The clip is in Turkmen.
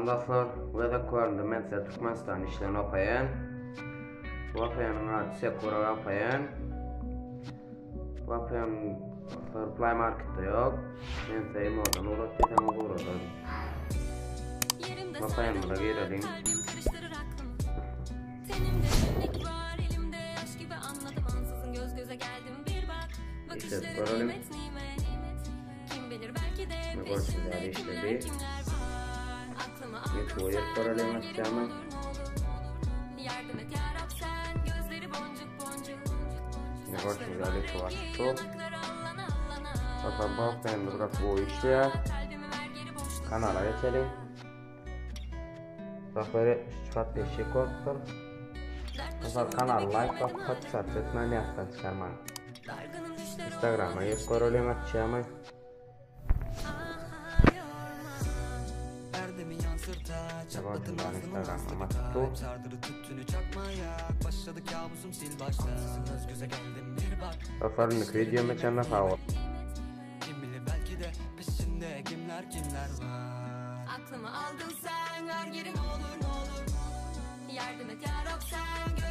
Salam dostlar, bu gezek göründüm men size Türkmenistan işleyen VPN. VPN'in adı Sekura VPN. VPN dostlar Play Market'te yok. Men size imodan ugrat diýseňiz ugradaryn. VPN'imize girelim. İşletip görelim. Ne görüşürüz işledi. Metroya görelim açacağım. Ne görüşürüz şu açtı. Bakalım bak biraz bu işliyor. Kanala geçelim. Dostlar 73 подписчик bolupdyr. Dostlar kanala like basyp podpisat etmän ýatdan çykarmaň. Instagrama girip göreliň açýamy. Instagram'a açtı. Dostlar indiki videoma çenli sag boluň. Aklımı aldın sen ver geri ne olur ne olur Yardım et ya Rab sen.